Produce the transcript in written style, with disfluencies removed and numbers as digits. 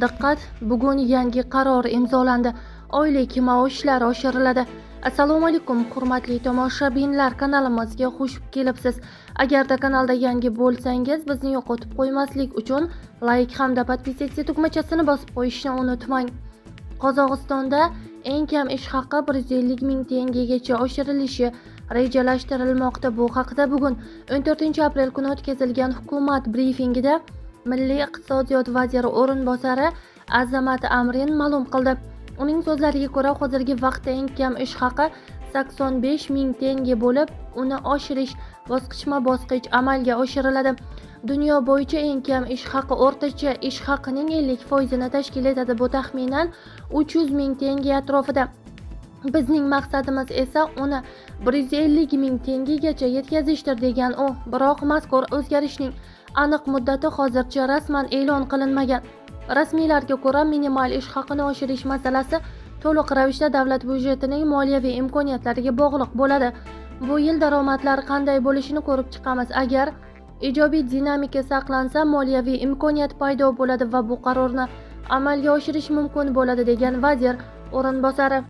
Diqqat, bugun yangi qaror imzolandi. Oylik maoshlar oshiriladi. Assalomu alaykum, hurmatli tomoshabinlar, kanalimizga xush kelibsiz. Agarda kanalda yangi bo'lsangiz, bizni yo'qotib qo'ymaslik uchun like hamda подписаться tugmachasini bosib qo'yishni unutmang. Qozog'istonda eng kam ish haqi 150 ming tengegacha oshirilishi rejalashtirilmoqda. Bu haqida bugun, 14 aprel kuni o'tkazilgan hukumat brifingida Milliy iqtisodiyot vaziri o'rinbosari Azamat Amrin ma'lum qildi. Uning so'zlariga ko'ra, hozirgi vaqtda eng kam ish haqi 85 ming tenge bo'lib, uni oshirish bosqichma-bosqich amalga oshiriladi. Dunyo bo'yicha eng kam ish haqi o'rtacha ish haqining 50 foizini tashkil etadi. Bu taxminan 300 ming tenge atrofida. Bizning maqsadimiz esa uni 150 ming tengegacha yetkazishdir, degan u. Biroq mazkur o'zgarishning aniq muddati hozircha rasman e'lon qilinmagan. Rasmiylarga ko'ra, minimal ish haqini oshirish masalasi to'liq ravishda davlat byudjetining moliyaviy imkoniyatlariga bog'liq bo'ladi. Bu yil daromadlar qanday bo'lishini ko'rib chiqamiz. Agar ijobiy dinamika saqlansa, moliyaviy imkoniyat paydo bo'ladi va bu qarorni amalga oshirish mumkin bo'ladi, degan vazir o'rinbosari.